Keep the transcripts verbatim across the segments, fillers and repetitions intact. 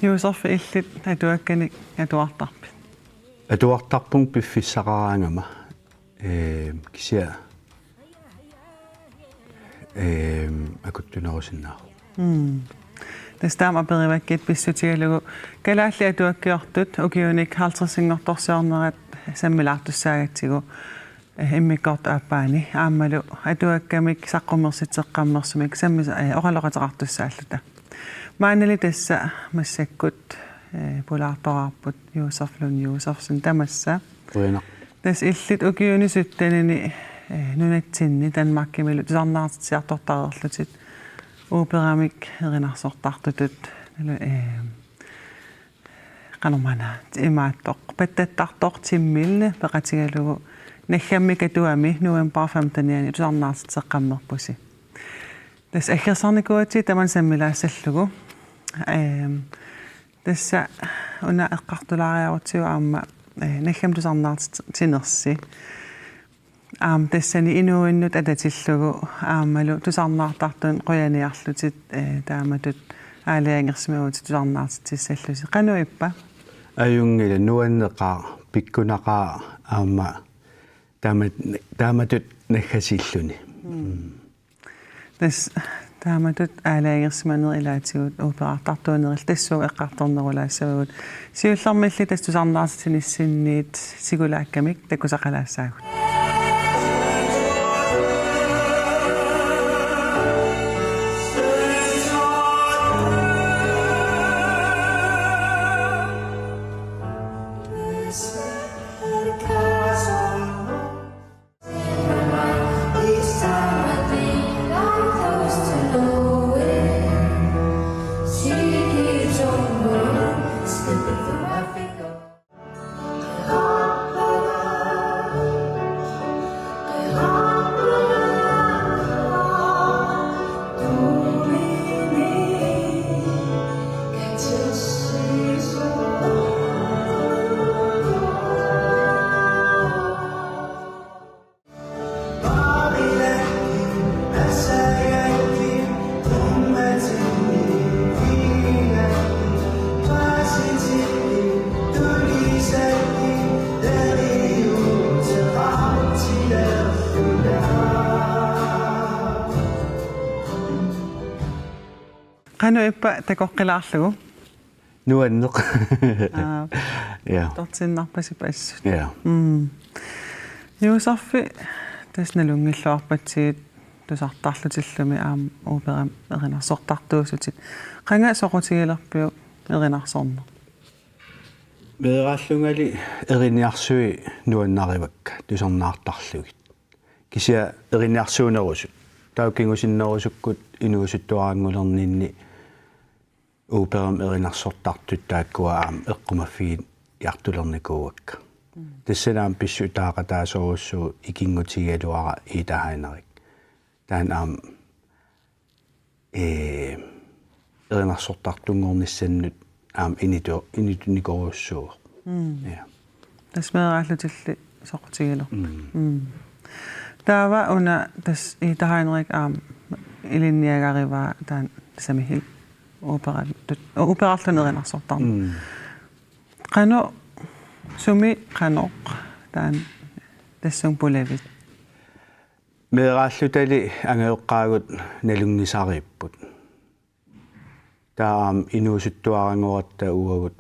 Juuserfi, illit atuakkanik atuartarpit? Atuartarpunga piffissaqaraangama. Ehm, kisianni, ehm, akuttunerusinnaavoq. Mm. Tassa taama aperivakkit pissutigalugu kalaallit atuakkiortut ukiunik halvtredsinngortorsiornerat sammilaartussaagatsigu, eh, immikkoortut aappaanni aammalu atuakkamik saqqummersitseqqammersumik sammis-, eh, oqaloqateqartussaalluta. Maannali tassa massakkut, eh, pulaartoraarput Josef Lund Josefsen tamassa. Qujanaq. Tassa illit ukiuni syttenini, eh, nunatsinni Danmarkimilu tusarnaartitsiartortareerlutit operamik erinarsortartutut. Nalu, eh, qanormaana imaattoq, pattattartoq Timmilne peqatigalugu naggammik atuami november femtenianni tusarnaartitseqqammerpusi. Tassa aggersarnikuugatsigu tamanna sammilaassallugu. Ehm, tassa una eqqartulaariarutsigu aamma, eh, naggammik tusarnaartitsinersi. Aamma tassani inuuinnut atatillugu aammalu tusarnaartartunut qujaniarlutit, eh, taamatut aalajangersimavutit tusarnaartitsissallusi. Qanoq ippa? Ajunngilaq, nuanneqaaq, pikkunaqaaq aamma taamat-, taamatut naggasiilluni. Mm. Mm. Tassa taamatut aalajangersimanerit ilaatigut operaartartuunerillu tassuuna eqqartornerulaassavagut. Siullermilli tassa tusarnaartitsinissinniit sigulaakkamik takusaqalaassaagut. Qanoq ippa takoqqilaarlugu? Nuanneq. Aa. Ja. Tortiinnarpasippoq assut. Ja. Mm. Josef, tassa nalunngilluarpatsigit tusartarlutillumi aamma operami erinarsortartuusutit. Qanga soqutigilerpiuk erinarsorneq? Meeraallungali eriniarsui nuannarivakka tusarnaartarlugit. Kisianni eriniarsuunerusut. Taava kingusinnerusukkut inuusuttuaranngulerninni operami erinarsortartut taakkua aamma eqqumaffigiartulernikuuakka. Mm. Tassani aamma pissutaaqataasorujussuuvoq ikinngutigigaluara Ida Heinrich. Taanna aamma, ee, erinarsortartunngornissannut aamma initu-, initunikorujussuuvoq. Mm. Ja. Tassa meeraallutilli soqutigilerput. Mm. Mm. Taava una tassa Ida Heinrich aamma ilinniagarivaa taanna tassami operartut, operarluni erinarsortarneq. Mm. Qanoq, sumi qanoq taanna tassunga pulavit? Meeraallutali angajoqqaagut nalunngisariipput. Taava aamma inuusuttuaranngoratta uagut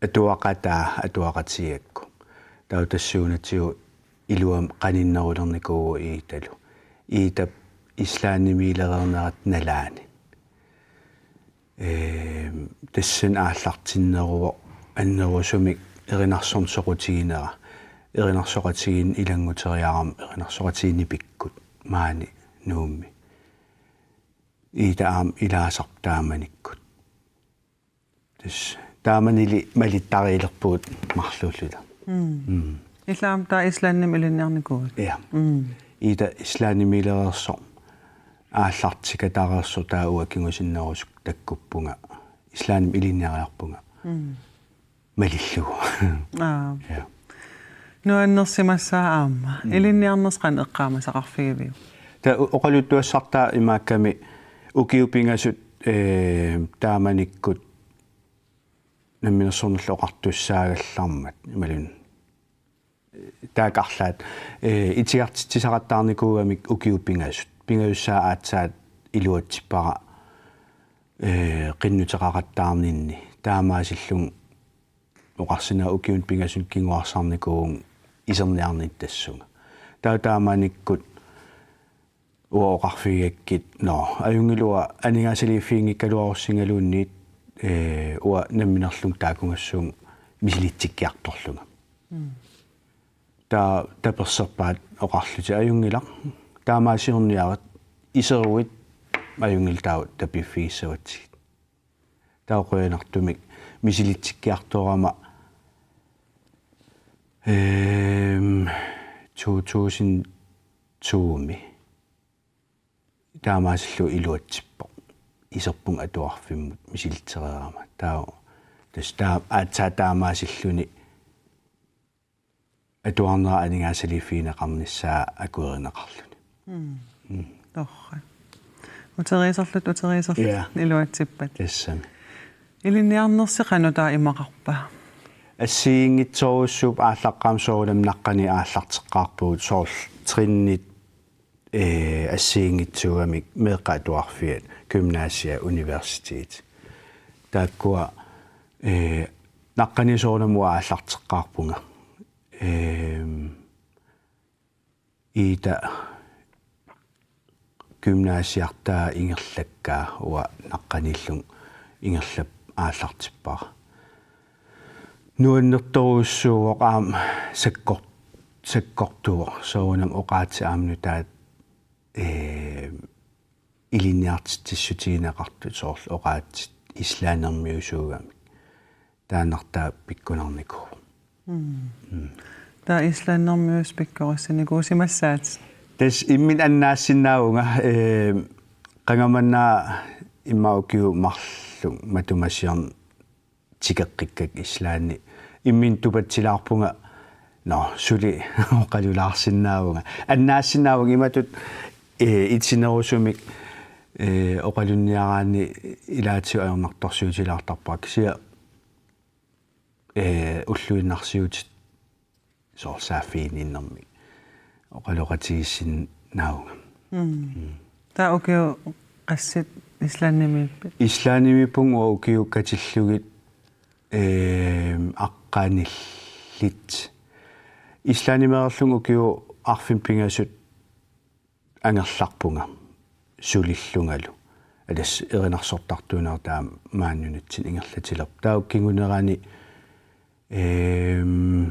atuaqataa atuaqatigiigakku. Taava tassuunatigut iluamik qaninnerulernikuuvoq Iitalu. Iitap Islandimiilereernerata nalaani. Ehm, tassani aallartinneruvoq annerusumik erinarsorneq soqutiginera. Erinarsoqatigiinneq ilannguteriarami erinarsoqatigiinneq pikkut maani Nuummi. Iita aamma ilaasarpoq taamanikkut. Tassa taamanili malittariilerpugut marluulluta. Mm. Mm. Illit aamma taava Islandimi ilinniarnikuuit? Ja. Mm. Iita Islandimiilereersoq aallartikatareersoq taava uanga kingusinnerusukkut takkuppunga, Islandimi ilinniariarpunga. Mm. Malillugu. Aa. Ja. Nuannersimassaaq aamma. Mm. Ilinniarnersi qanoq eqqaamasaqarfigiviuk? Taava o-, oqaluttuassartaa imaakkami ukiut pingasut, ee, taamanikkut Namminersornerlu Oqartussaagallarmat imaluunniit taakku arlaat, ee, itigartitsisaqattaarnikuugamik ukiut pingasut. Pingajussaat aatsaat iluatsippara, ee, qinnuteqaqattaarninni. Taamaasillunga oqarsinnaavunga ukiuni pingasuni kinguarsarnikuuvunga iserniarnittassunga. Taava taamanikkut uanga oqarfigigakkit, nå, ajunngilaq uanga aningaasaliiffiginngikkaluarussingaluunniit, ee, uanga namminerlunga taakkuugassuunga misilitsikkiartorlunga. Mm. Taava taperserpaat oqarlutik ajunngilaq, taamaasiorniarit, iseruit ajunngilaq taava tapiiffigissavatsigit. Taava qujanartumik misilitsikkiartorama, ehm, to tusind to-mi. Taamaasillugu iluatsippoq. Iserpunga atuarfimmut misilitsereerama. Taava tassa taa-, aatsaat taamaasilluni atuarnera aningaasaliiffigineqarnissaa akuerineqarluni. Mm. Mm. Torrak. Uteriiserlutit, uteriiserlutit. Ja. Iluatsippat. Tassami. Ilinniarnersi qanoq taava imaqarpa? Assigiinngitsorujussuupput aallaqqaammut soorunami naqqaniit aallarteqqaarpugut soorlu trinit, ee, assigiinngitsuugamik meeqqat atuarfiat, gymnasia, universitet. Taakkua, ee, naqqaniit soorunami uanga aallarteqqaarpunga. Ehm, Ida gymnasiartaa ingerlakkaa uanga naqqaniillunga ingerlappunga aallartippara. Nuannertorujussuuvoq aamma sakkor-, sakkortuvoq soorunami oqaatsit aamma nutaat, ee, ilinniartitsissutigineqartut soorlu oqaatsit Islandermiusuugamik. Taannartaa pikkunarnikuuvoq. Mm. Mm. Taava Islandermiusut pikkorissinikuusimassaatit? Tassa imminut annaassinnaavunga, ee, qanga manna immaqa ukiut marluk matuma siorna tikeqqikkakka Islandi. Imminut tupatsilaarpunga, nå, suli oqalulaarsinnaavunga. Annaassinnaavunga imatut, ee, itinerusumik, ee, oqalunniaraanni ilaatigut ajornartorsiutilaartarpara kisianni, ee, ulluinnarsiutit soorlu saaffiginninnermik oqaloqatigiissinnaavunga. Mm. Mm. Taava ukiut qassit Islandimiippit? Islandimiippunga uanga ukiut katillugit, ehm, aqqanillit. Islandimeerlunga ukiut arfineq pingasut angerlarpunga sulillungalu. Tassa erinarsortartuunera taama maani nunatsinni ingerlatilerpoq. Taava kingunerani, ehm,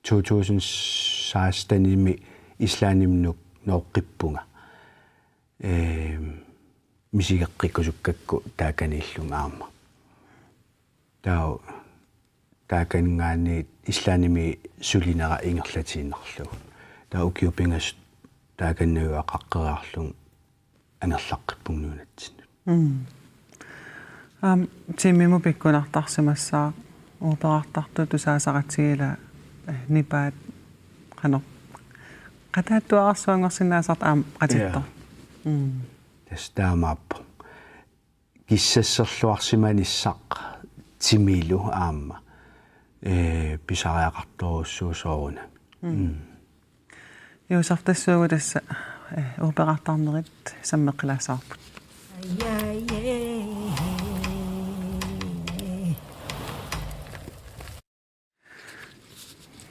to tusind seksten-imi Islandimut nooqqippunga. Ehm, misigeqqikkusukkakku taakaniillunga aamma. Taava taakaninngaanniit Islandimi sulinera ingerlatiinnarlugu. Taava ukiut pingasut taakani najugaqaqqeriarlunga angerlaqqippunga nunatsinnut. Mm. Aamma timimut pikkunartarsimassaaq, operartartut tusaasaqatigiit, eh, nipaat qanoq qataattuararsuanngorsinnaasartut aamma qatittoq. Ja. Mm. Tassa taamaappoq. Kissasserluarsimanissaq timilu aamma, ee, pisariaqartorujussuuvoq soorunami. Mm. Mm. Juusartassuugut tassa, ee, operartarnerit sammeqqilaassavarput.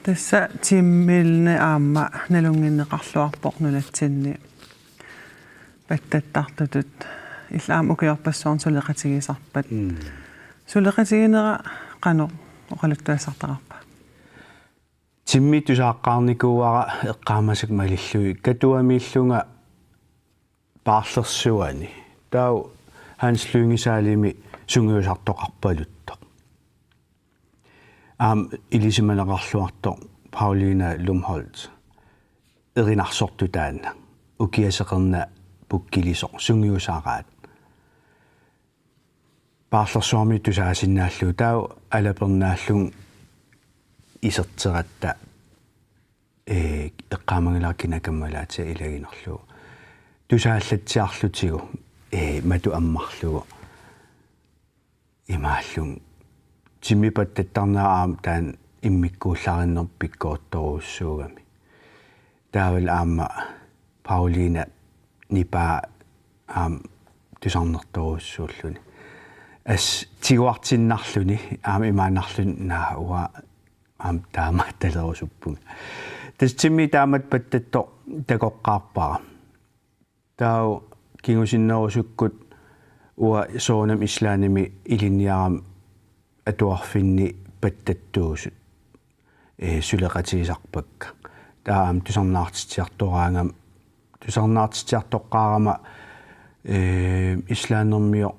Tassa timilni aamma nalunnginneqarluarpoq nunatsinni pattattartutut. Illit aamma ukiorpassuarni suleqatigisarpat. Mm. Suleqatiginera qanoq oqaluttuassartaqarpa? Timmi tusaaqqaarnikuuara eqqaamasakka malillugit Katuamiillunga paarlersuani. Taava Hans Lynge Sallingimi sungiusartoqarpaluttoq. Aamma ilisimaneqarluartoq Paulina Lumholt erinarsortoq taanna. Ukiaseqerna pukkilisoq sungiusaraat. Paarlersuarmi tusaasinnaallugu taava alapernaallunga iserteratta, ee, eqqaamanngilara kina kammalaatiga ilaginerlugu. Tusaallatsiarlutigu, ee, matu ammarlugu. Imaallunga. Timmi pattattarnera aamma taanna immikkuullarinnermik pikkortorujussuugami. Taavalu aamma Pauliina nipaa aamma tusarnertorujussuulluni. Assut tiguartinnarluni aamma imaannarluni naagga uanga aamma taamaattulerusuppunga. Tassa timmi taamatut pattattoq takoqqaarpara. Taava kingusinnerusukkut uanga soorunami Islandimi ilinniarama atuarfinni pattattuusut, ee, suleqatigisarpakka. Taava aamma tusarnaartitsiartoraangama, tusarnaartitsiartoqqaarama, ee, islandimioq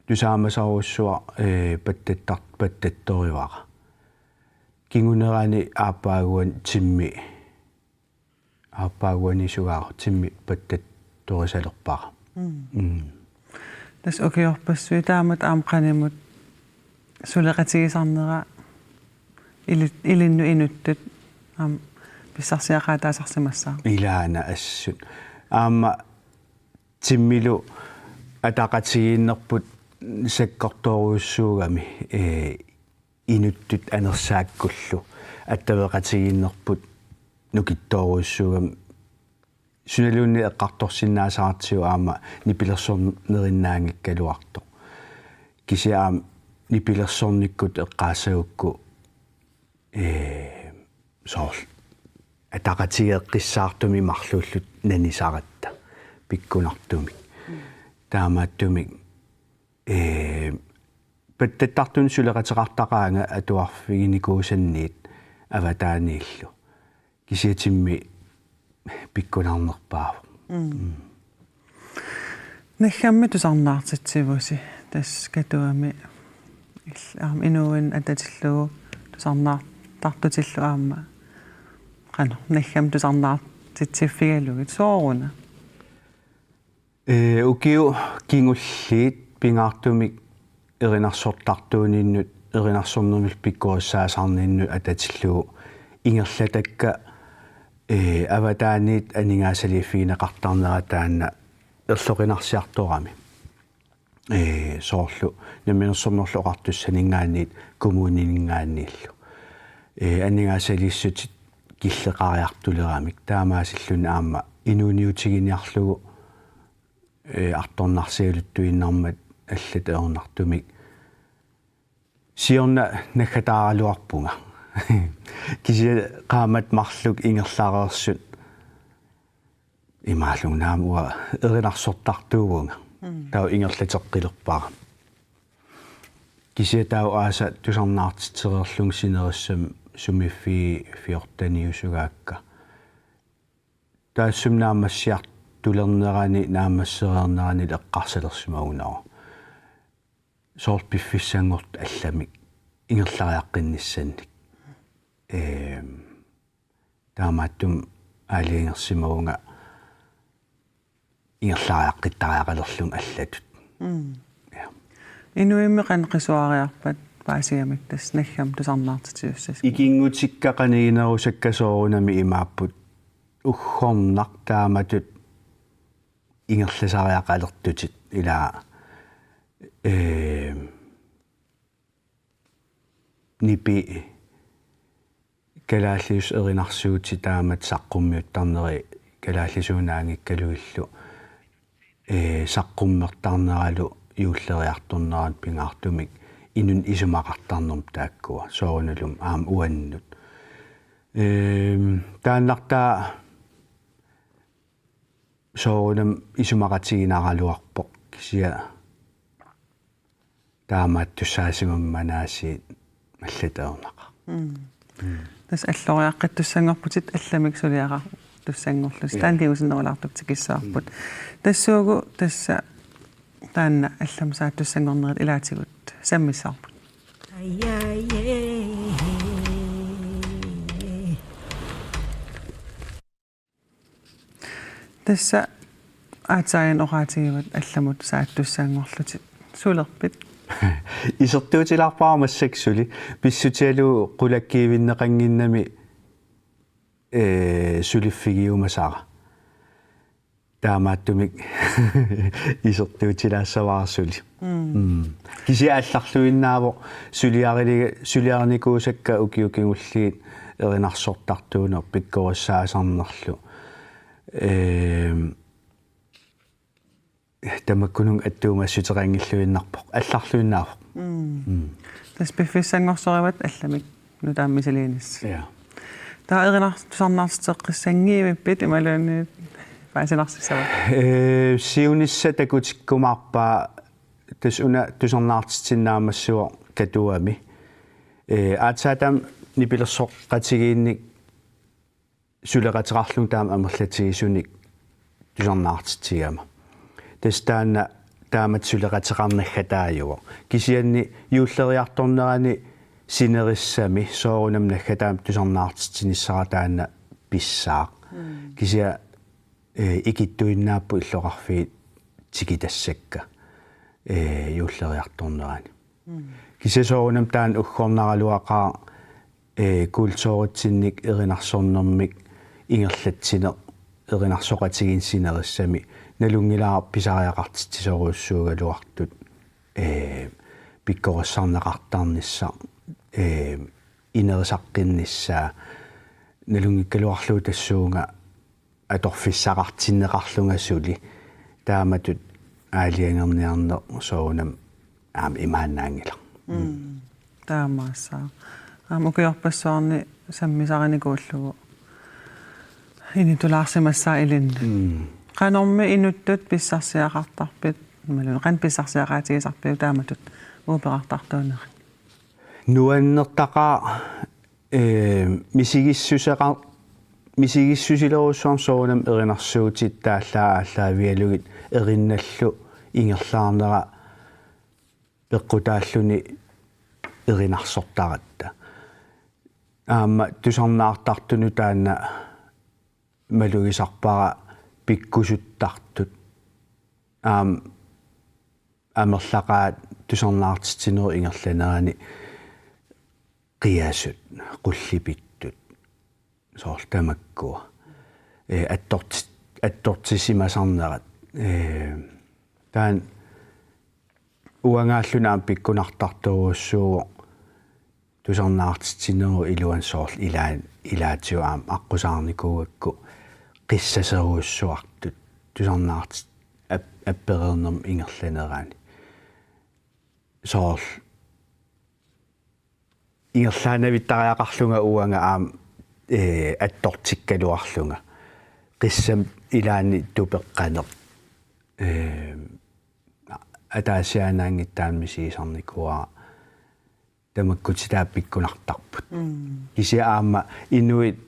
tusaamasarujussuaq, ee, pattattar-, pattattorivara. Kingunerani aappaaguani timmi aappaaguani sugaarutimmi pattattorisalerpara. Mm. Mm. Tassa ukiorpassuit taamatut aamma qanimut suleqatigisarnera ili-, ilinnut inuttut aamma pissarsiaqaataasarsimassaaq. Ilaana assut. Aamma timmilu ataqatigiinnerput sakkortoorujussuugami, ee, inuttut anersaakkullu attaveqatigiinnerput nukittoorujussuugami sunaluunniit eqqartorsinnaasaratsigu aamma nipilersornerinnaanngikkaluartoq. Kisianni aamma nipilersornikkut eqqaassagukku, ee, soorlu ataqatigeeqqissaartumik marluulluta nanisaratta pikkunartumik. Taamaattumik, ee, pattattartunik suleqateqartaqaanga atuarfiginikuusanniit avataaniillu. Kisianni timmi pikkunarnerpaavoq. Mm. Mm. Naggammik tusarnaartitsivusi tassa Katuami ill-, aamma inuuinnaq atatillugu tusarnaartartutillu aamma qanoq naggammik tusarnaartitsiffigalugit sooruna? Ee, ukiut kingulliit pingaartumik erinarsortartuuninnut, erinarsornermillu pikkorissaasarninnut atatillugu ingerlatakka, ee, avataaniit aningaasaliiffigineqartarnera taanna erloqinarsiartorami. Ee, soorlu Namminersornerlu Oqartussaninngaanniit kommunininngaanniillu. Ee, aningaasaliissutit killeqariartuleramik. Taamaasilluni aamma inuuniutiginiarlugu, ee, artornarsigaluttuinnarmat allat ajornartumik siorna naggataaraluarpunga. Kisianni qaammat marluk ingerlareersut imaallunga naamik uanga erinarsortartuuvunga. Mm. Taava ingerlateqqilerpara. Kisianni taava aasaq tusarnaartitsereerlunga sinerissami sumiiffii fjorteniusugaakka. Taassuma naammassiartulernerani, naammassereernerani eqqarsalersimagunarpoq. Soorlu piffissanngortut allamik ingerlariaqqinnissannik. Eem, taamaattumik aalajangersimavunga ingerlariaqqittariaqalerlunga allatut. Mm. Ja. Inuimmi qanoq qisuariarpat paasigamik tassa naggammik tusarnaartitsisussasut? Ikinngutikka qaniginerusakka soorunami imaapput uggornaq taamatut ingerlasariaqalertutit ilaa, ee, nipi kalaallisut erinarsuutit taamatut saqqummiuttarneri kalaallisuunaanngikkaluillu, ee, saqqummertarneralu juulleriartornerani pingaartumik inunnut isumaqartarnermut taakkua soorunalumi aamma uannut. Eem, taannartaa soorunami isumaqatiginaraluarpoq kisianni taamaattussaasimammat aasiit allatut ajornaqaaq. Mm. Mm. Tassa alloriaqqittussanngorputit allamik suliaqartussanngorlusi. Ja. Taanna kingusinnerulaartukkut tikissavarput. Mm. Tassuugu tassa taanna allamik saattussanngornerit ilaatigut sammissavarput. Tassa Aatsaat oqaatigivat allamut saattussanngorlutit. Sulerpit? Isertuutilaarpara massakkut suli. Pissutigalugu qulakkiivinneqannginnami, ee, suliffigiumasara. Taamaattumik isertuutilaassavara suli. Mm. Mm. Kisianni allarluinnaavoq suliarili-, suliarinikuusakka ukiut kingulliit erinarsortartuuneq pikkorissaasarnerlu. Ehm, tamakkununnga attuumassuteqanngilluinnarpoq. Allarluinnaavoq. Mm. Mm. Tassa piffissanngorsorivat allamik nutaamik misiliinissat. Ja. Taava erinars-, tusarnaartitseqqissanngivippit imaluunniit paasinarsissavat? Ee, siunissaq takutikkumaarpaa tassa una tusarnaartitsinni naammassivoq Katuami. Ee, aatsaat taama nipilersoqatigiinnik suleqateqarlunga taama amerlatigisunik tusarnaartitsigama. Tassa taanna taamatut suleqateqarneq naggataajuvoq. Kisianni juulleriartornerani sinerissami soorunami naggataamik tusarnaartitsinissara taanna pissaaq. Mm. Kisianni, ee, ikittuinnaapput illoqarfiit tikitassakka, ee, juulleriartornerani. Mm. Kisianni soorunami taanna uggornaraluaqaaq, ee, kulturitsinnik erinarsornermik ingerlatsineq erinarsoqatigiinni sinerissami nalunngilara pisariaqartitsisorujussuugaluartut, ee, pikkorissarneqartarnissaq, ee, inerisaqqinnissaa, nalunngikkaluarlugu tassuuna atorfissaqartinneqarlunga suli taamatut aalajangerniarneq soorunami aamma imaannaanngilaq. Mm. Taamaassaaq. Aamma ukiorpassuarni sammisarinikuullugu initulaarsimassaaq ilinnut. Mm. Qanormi inuttut pissarsiaqartarpit, imaluunniit qanoq pissarsiaqaatigisarpiuk taamatut uagut peqartartuunerit? Nuannertaqaaq, ee, misigissuseqa-, misigissusilerujussuarmik soorunami erinarsuutit taallaat aallaavigalugit erinnallu ingerlaarnera peqqutaalluni erinarsortaratta. Aamma tusarnaartartunut taanna malugisarpara pikkusuttartut. Aamma amerlaqaat tusarnaartitsinerup ingerlanerani qiasut, qullipittut, soorlu tamakkua. Ee, attorti-, attortissimasarnerat. Ee, taanna uangaalluni aamma pikkunartartorujussuuvoq tusarnaartitsinerup iluani soorlu ilaan-, ilaatigut aamma aqqusaarnikuugakku qissaserujussuartut tusarnaartit ap-, appereernermut ingerlanerani. Soorlu ingerlaannavittariaqarlunga uanga aamma, ee, attortikkaluarlunga. Qissamik ilaanni tupeqqaneq. Ee, ataasiaannaanngitsoq taanna misigisarnikuuara. Tamakkutitaa pikkunartarput. Mm. Kisianni aamma inuit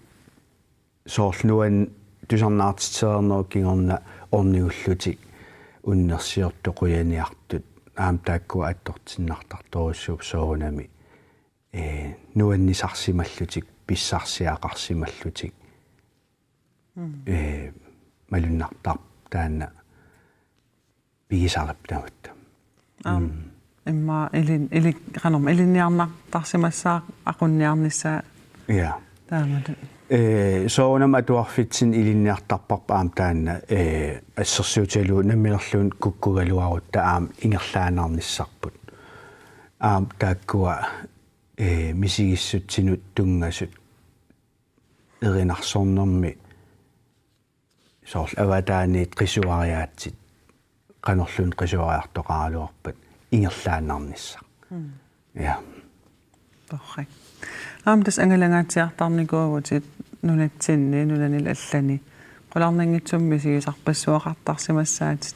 soorlu nuann-, tusarnaartitsereernerup kingorna ornigullutik unnersiortut qujaniartut aamma taakkua attortinnartartorujussuupput soorunami, ee, nuannisarsimallutik, pissarsiaqarsimallutik. Mm. Ee, malunnartarpoq taanna pigisarput tamatta. Aamma. Mm. Immaqa ilin-, ilik-, qanormi ilinniartarsimassaaq aqunniarnissaa. Ja. Taamatut. Ee, soorunami atuarfitsinni ilinniartarparput aamma taanna, ee, assersuutigalugu namminerluunniit kukkugaluarutta aamma ingerlaannarnissarput. Aamma taakkua, ee, misigissutsinut tunngasut erinarsornermi soorlu avataaniit qisuariaatsit, qanorluunniit qisuariartoqaraluarpat ingerlaannarnissaq. Mm. Ja. Torrak. Aamma tassa angalangaatsiartarnikuuvutit nunatsinni, nunanili allani. Qularnanngitsumik misigisarpassuaqartarsimassaatit.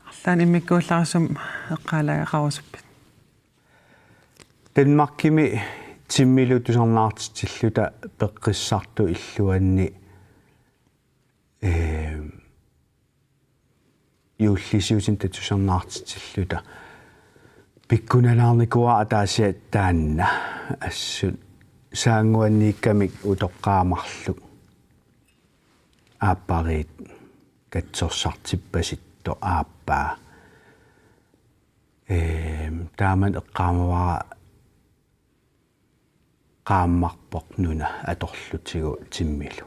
Arlaannik immikkuullarissumik eqqaalaageqarusuppit? Danmarkimi timmilu tusarnaartitsilluta peqqissartut illuanni, ee, juullisiutinni tusarnaartitsilluta pikkunalaarnikuuara ataasiarluni taanna assut saannguanniikkamik utoqqaat marluk aappariit katsorsartippasittoq aappaa. Ehm, taamani eqqaamavara qaammarpoq nuna atorlutigu timmilu.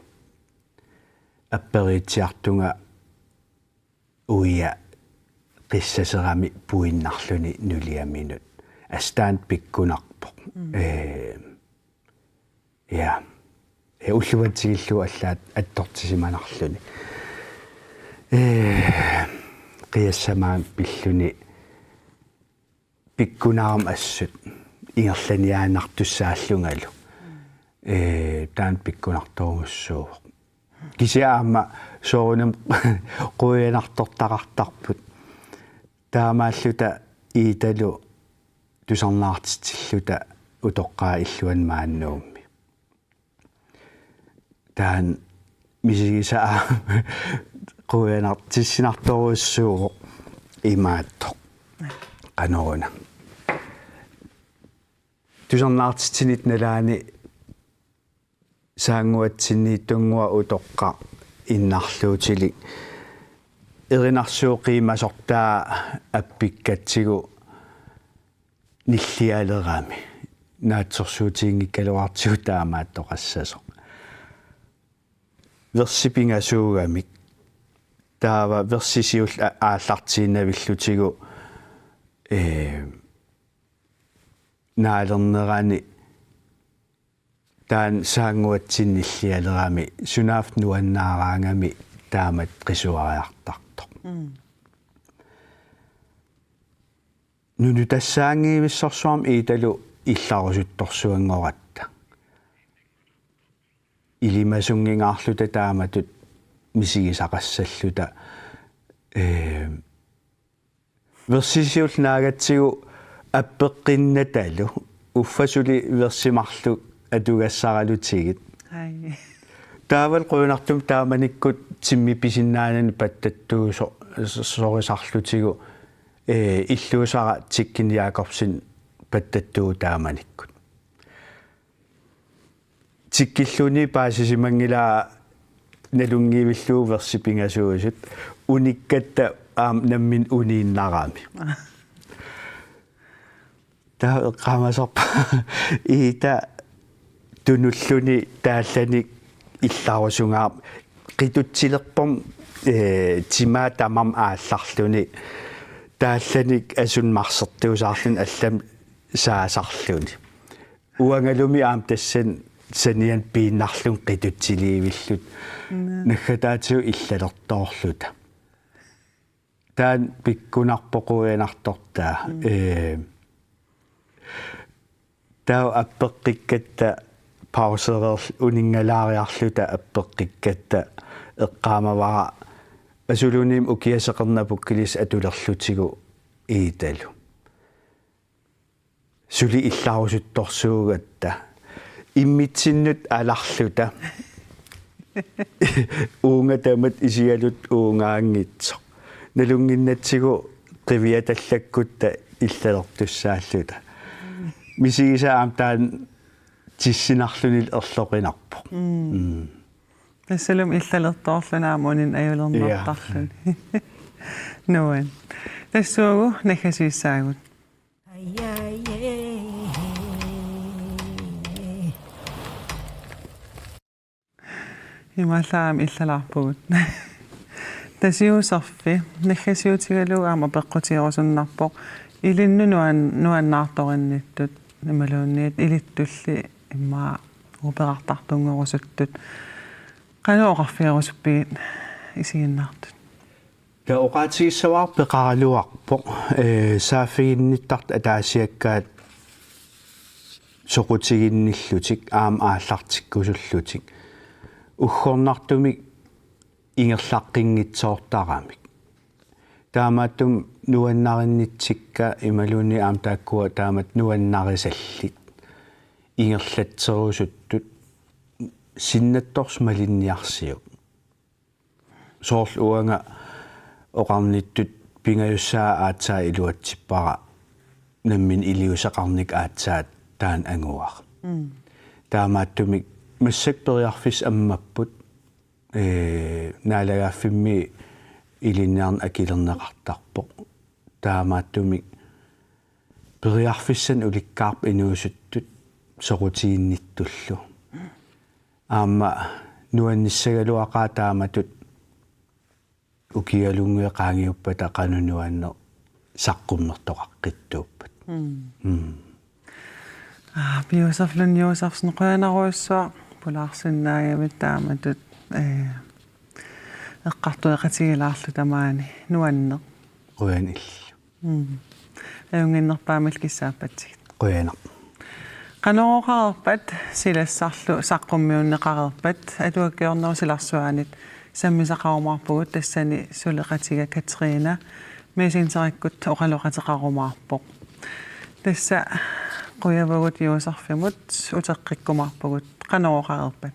Apperiitsiartunga uia qissaserami puinnarluni nuliaminut. Assut taanna pikkunarpoq. Mm. Ehm, ja. Ja, ulluatigillu allaat attortisimanarluni. Ehm, qiassamaana pilluni pikkunarami assut ingerlaniaannartussaallungalu. Ee, taanna pikkunartorujussuuvoq. Kisianni aamma soorunami quianartortaqartarput. Taamaalluta Iitalu tusarnaartitsilluta utoqqaat illuanni maani Nuummi. Taanna misigisaq aamma quianartissinartorujussuuvoq imaattoq. Qanoruna. Tusarnaartitsinerup nalaani saannguatsinniittunnguaq utoqqaq innarluutilik erinarsuup qiimasortaa appikkatsigu nillialerami. Naatsorsuutiginngikkaluartigu taamaattoqassasoq. Versi pingasuugamik. Taava versi siulleq a-, aallartiinnavillutigu, ee, naalernerani taanna saannguatsinni nillialerami sunaaffa nuannaaraangami taamatut qisuariartartoq. Mm. Nunutassaanngivissorsuarmik Iitalu illarusuttorsuanngoratta. Ilimasunngingaarluta taamatut misigisaqassalluta, ee, versi siulleq naagatsigu appeqqinnatalu uffa suli versi marluk atugassaralutigit. Ai. Taavalu qujanartumik taamanikkut timmi pisinnaanani pattattuuso-, sorisarlutigu, ee, illuusara Tikkini Jakobsen pattattuuvoq taamanikkut. Tikkilluunniit paasisimanngilaa nalunngivillugu versi pingasuusut unikkatta aamma nammineq uniinnarami. Taava eqqaamasarpara Iita tunulluni taallanik illarusungaarmat qitutsilerpoq, ee, timaa tamarmi aallarluni taallanik asut marsertuusaarluni allamik saasarluni. Uangalumi aamma tassani saniani piinnarlunga qitutsiliivilluta. Mm. Naggataatigut illalertoorluta. Taanna pikkunarpoq quianartortaa. Mm. Ee, taava appeqqikkatta pausereerl-, uninngalaariarluta appeqqikkatta eqqaamavara asuluunniit ukiaseqernapukkilisi atulerlutigu Iitalu. Suli illarusuttorsuugatta. Immitsinnut alarluta. Uunga tamatta isigaluta uungaanngitsoq. Nalunnginnatsigu qiviatallakkutta illalertussaalluta. Misigisaq aamma taanna tissinarluni erloqinarpoq. Mm. Mm. Tassalumi illalertoorluni aamma uninnga ajulernartarluni. Ja. Nuann. Tassuugu naggasiissaagut. Imaallaat aamma illalaarpugut. Tasiuserfi, naggasiutigalugu aamma peqqutigerusunnarpoq. Ilinnut nuan-, nuannaartorinnittut, imaluunniit ilittulli immaqa uperartartunngorusuttut. Qanoq oqarfigerusuppigit isiginnaartut? Taava oqaatigissavara peqaraluarpoq, ee, saaffiginnittartut ataasiakkaat soqutiginnillutik, aamma aallartikkusullutik. Uggornartumik ingerlaqqinngitsoortaramik. Taamaattumik nuannarinnitsikka imaluunniit aamma taakkua taamatut nuannarisallit. Ingerlatserusuttut sinnattorsaq malinniarsiuk. Soorlu uanga oqarnittut pingajussaa aatsaat iluatsippara nammineq iliuuseqarnikkut aatsaat taanna anguara. Mm. Taamaattumik massakkut periarfissat ammapput, ee, naalagaaffimmi ilinniarneq akilerneqartarpoq. Taamaattumik periarfissanik ulikkaarpoq inuusuttut soqutiginnittullu. Aamma nuannissagaluaqaaq taamatut ukialunnguit qaangiuppata qanoq nuanneq saqqummertoqaqqittuuppat. Mm. Mm. Aa, Josef Lund Josefsen, qujanarujussuaq pulaarsinnaagamik taamatut, eh, eqqartueqatigilaarluta maani nuanneq. Qujanaq illillu. Mm. Ajunnginnerpaamillu kissaappatsigit. Qujanaq. Qanorooqareerpat silassarlu saqqummiunneqareerpat atuakkiornerup silarsuaanit sammisaqarumaarpugut, tassani suleqatiga Katrine Messingerikkut oqaloqateqarumaarpoq. Tassa qujavugut Josefimut uteqqikkumaarpugut, qanorooqareerpat.